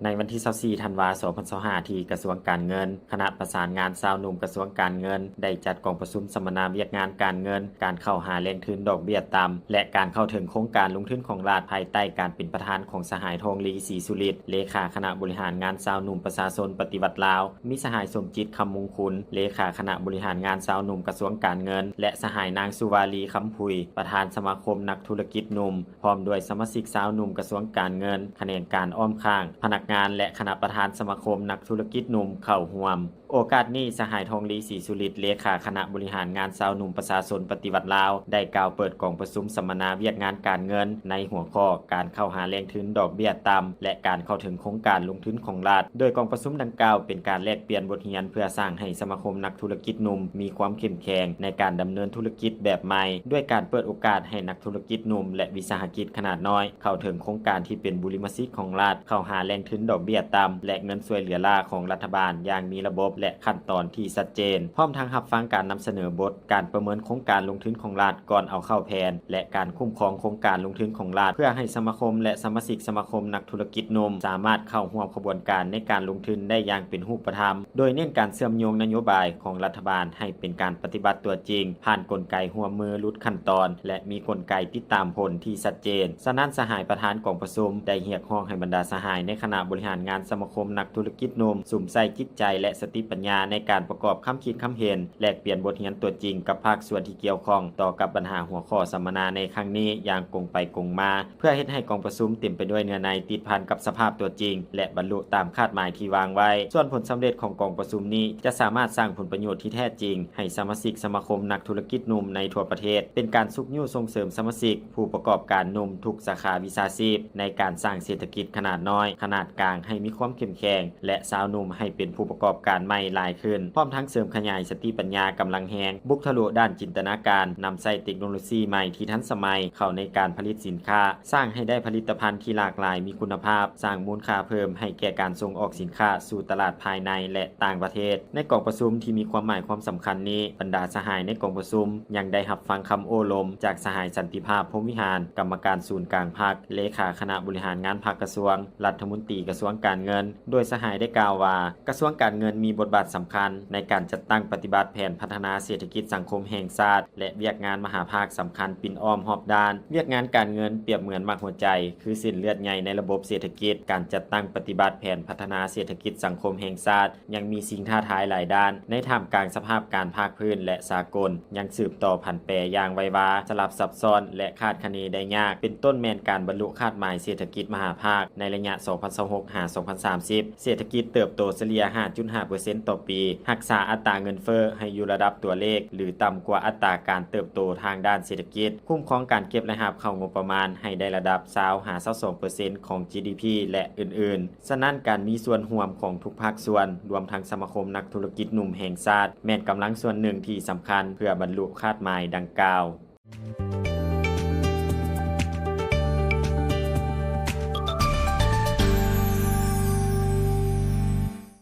ໃນວັນທີຊາວສີ່ ທັນວາ ສອງພັນຊາວຫ້າ ທີ່ກະຊວງການເງິນ, ຄະນະປະສານງານຊາວໜຸ່ມກະຊວງການເງິນ ໄດ້ຈັດກອງປະຊຸມສຳມະນາວຽກງານການເງິນ, ການເຂົ້າຫາແຫຼ່ງທຶນດອກເບ້ຍຕ່ຳ ແລະ ການເຂົ້າເຖິງໂຄງການລົງທຶນຂອງລັດ ພາຍໃຕ້ການເປັນປະທານຂອງສະຫາຍ ທອງລີ ສີສຸລິດ ເລຂາຄະນະບໍລິຫານງານຊາວໜຸ່ມປະຊາຊົນປະຕິວັດລາວ, ມີສະຫາຍ ສົມຈິດ ຄຳມຸງຄຸນ ເລຂາຄະນະບໍລິຫານງານຊາວໜຸ່ມກະຊວງການເງິນ ແລະ ສະຫາຍ ນາງ ສຸວາລີ ຄຳຜຸຍ ປະທານສະມາຄົມນັກທຸລະກິດໜຸ່ມ ພ້ອມດ້ວຍສະມາຊິກຊາວໜຸ່ມກະຊວງການເງິນ, ຂະແໜງການອ້ອມຂ້າງ, ພະນັກງານ ແລະ ຄະນະປະທານສະມາຄົມນັກທຸລະກິດໜຸ່ມເຂົ້າຮ່ວມ. ໂອກາດນີ້, ສະຫາຍ ທອງລີ ສີສຸລິດ ເລຂາຄະນະບໍລິຫານງານຊາວໜຸ່ມປະຊາຊົນປະຕິວັດລາວ ໄດ້ກ່າວເປີດກອງປະຊຸມສຳມະນາວຽກງານການເງິນ ໃນຫົວຂໍ້ ການເຂົ້າຫາແຫຼ່ງທຶນດອກເບ້ຍຕ່ຳ ແລະ ການເຂົ້າເຖິງໂຄງການລົງທຶນຂອງລັດ, ໂດຍກອງປະຊຸມດັ່ງກ່າວເປັນການແລກປ່ຽນບົດຮຽນ ເພື່ອສ້າງໃຫ້ສະມາຄົມນັກທຸລະກິດໜຸ່ມມີຄວາມເຂັ້ມແຂງໃນການດຳເນີນທຸລະກິດແບບໃໝ່, ດ້ວຍການເປີດໂອກາດໃຫ້ນັກທຸລະກິດໜຸ່ມ ແລະ ວິສາຫະກິດຂະໜາດນ້ອຍ ເຂົ້າເຖິງໂຄງການທີ່ເປັນບຸລິມະສິດຂອງລັດ, ເຂົ້າຫາແຫຼ່ງທຶນດອກເບ້ຍຕ່ຳ ແລະ ເງິນຊ່ວຍເຫຼືອລ້າຂອງລັດຖະບານຢ່າງມີລະບົບ ແລະ ຂັ້ນຕອນທີ່ຊັດເຈນ, ພ້ອມທັງຮັບຟັງການນຳສະເໜີບົດການປະເມີນໂຄງການລົງທຶນຂອງລັດກ່ອນເອົາເຂົ້າແຜນ ແລະ ການຄຸ້ມຄອງໂຄງການລົງທຶນຂອງລັດ, ເພື່ອໃຫ້ສະມາຄົມ ແລະ ສະມາຊິກສະມາຄົມນັກທຸລະກິດໜຸ່ມ ສາມາດເຂົ້າຮ່ວມຂະບວນການໃນການລົງທຶນໄດ້ຢ່າງເປັນຮູບປະທຳ, ໂດຍເນັ້ນການເຊື່ອມໂຍງນະໂຍບາຍຂອງລັດຖະບານໃຫ້ເປັນການປະຕິບັດຕົວຈິງ, ຜ່ານກົນໄກຮ່ວມມືຫຼຸດຂັ້ນຕອນ ແລະ ມີກົນໄກຕິດຕາມຜົນທີ່ຊັດເຈນ. ສະນັ້ນ, ສະຫາຍປະທານກອງປະຊຸມໄດ້ຮຽກຮ້ອງໃຫ້ບັນດາສະຫາຍໃນຄະນະບໍລິຫານງານສະມາຄົມນັກທຸລະກິດໜຸ່ມ ສຸມໃສ່ຈິດໃຈ ແລະ ສະຕິປັນຍາໃນການປະກອບຄຳຄິດຄຳເຫັນ, ແລກປ່ຽນບົດຮຽນຕົວຈິງກັບພາກສ່ວນທີ່ກ່ຽວຂ້ອງຕໍ່ກັບບັນຫາຫົວຂໍ້ສຳມະນາໃນຄັ້ງນີ້ຢ່າງກົງໄປກົງມາ, ເພື່ອເຮັດໃຫ້ກອງປະຊຸມເຕັມໄປດ້ວຍເນື້ອໃນ, ຕິດພັນກັບສະພາບຕົວຈິງ ແລະ ບັນລຸຕາມຄາດໝາຍທີ່ວາງໄວ້. ສ່ວນຜົນສຳເລັດຂອງກອງປະຊຸມນີ້ຈະສາມາດສ້າງຜົນປະໂຫຍດທີ່ແທ້ຈິງໃຫ້ສະມາຊິກສະມາຄົມນັກທຸລະກິດໜຸ່ມໃນທົ່ວປະເທດ, ເປັນການຊຸກຍູ້ສົ່ງເສີມສະມາຊິກຜູ້ປະກອບການໜຸ່ມທຸກສາຂາວິຊາຊີບ ໃນການສ້າງເສດຖະກິດຂະໜາດນ້ອຍ, ຂະໜາດກາງໃຫ້ມີຄວາມເຂັ້ມແຂງ ແລະ ຊາວໜຸ່ມໃຫ້ເປັນຜູ້ປະກອບການໃໝ່ຫຼາຍຂຶ້ນ, ພ້ອມທັງເສີມຂະຫຍາຍສະຕິປັນຍາກຳລັງແຮງ, ບຸກທະລຸດ້ານຈິນຕະນາການ, ນຳໃຊ້ເຕັກໂນໂລຊີໃໝ່ທີ່ທັນສະໄໝເຂົ້າໃນການຜະລິດສິນຄ້າ, ສ້າງໃຫ້ໄດ້ຜະລິດຕະພັນທີ່ຫຼາກຫຼາຍມີຄຸນນະພາບ, ສ້າງມູນຄ່າເພີ່ມໃຫ້ແກ່ການສົ່ງອອກສິນຄ້າສູ່ຕະຫຼາດພາຍໃນ ແລະ ຕ່າງປະເທດ. ໃນກອງປະຊຸມທີ່ມີຄວາມໝາຍຄວາມສຳຄັນນີ້, ບັນດາສະຫາຍໃນກອງປະຊຸມຍັງໄດ້ຮັບຟັງຄຳໂອ້ລົມຈາກສະຫາຍ ສັນຕິພາບ ພົມວິຫານ ກຳມະການສູນກາງພັກ, ເລຂາຄະນະບໍລິຫານງານພັກກະຊວງ, ລັດຖະມົນຕີກະຊວງການເງິນ, ໂດຍສະຫາຍໄດ້ກ່າວວ່າ ກະຊວງການເງິນມີບົດບາດສຳຄັນໃນການຈັດຕັ້ງປະຕິບັດແຜນພັດທະນາເສດຖະກິດສັງຄົມແຫ່ງຊາດ ແລະ ວຽກງານມະຫາພາກສຳຄັນປິ່ນອ້ອມຮອບດ້ານ. ວຽກງານການເງິນປຽບເໝືອນໝາກຫົວໃຈ ຄືເສັ້ນເລືອດໃຫຍ່ໃນລະບົບເສດຖະກິດ. ການຈັດຕັ້ງປະຕິບັດແຜນພັດທະນາເສດຖະກິດສັງຄົມແຫ່ງຊາດ ຍັງມີສິ່ງທ້າທາຍຫຼາຍດ້ານ. ໃນທ່າມກາງສະພາບການພາກພື້ນ ແລະ ສາກົນ ຍັງສືບຕໍ່ຜັນແປຢ່າງໄວວາ, ສະຫຼັບຊັບຊ້ອນ ແລະ ຄາດຄະເນໄດ້ຍາກ, ເປັນຕົ້ນແມ່ນການບັນລຸຄາດໝາຍເສດຖະກິດມະຫາພາກໃນໄລຍະ ສອງພັນຊາວຫົກ ຫາ ສອງພັນສາມສິບ, ເສດຖະກິດເຕີບໂຕສະເລ່ຍ ຫ້າຈຸດຫ້າເປີເຊັນຕໍ່ປີ, ຮັກສາອັດຕາເງິນເຟີ້ໃຫ້ຢູ່ລະດັບຕົວເລກ ຫຼື ຕ່ຳກວ່າອັດຕາການເຕີບໂຕທາງດ້ານເສດຖະກິດ, ຄຸ້ມຄອງການເກັບລາຍຮັບເຂົ້າງົບປະມານໃຫ້ໄດ້ລະດັບ ຊາວ ຫາ ຊາວສອງເປີເຊັນຂອງ ຈີດີພີ ແລະ ອື່ນໆ. ສະນັ້ນ, ການມີສ່ວນຮ່ວມຂອງທຸກພາກສ່ວນ, ລວມທັງສະມາຄົມນັກທຸລະກິດໜຸ່ມແຫ່ງຊາດ, ແມ່ນກຳລັງສ່ວນໜຶ່ງທີ່ສຳຄັນເພື່ອບັນລຸຄາດໝາຍດັ່ງກ່າວ.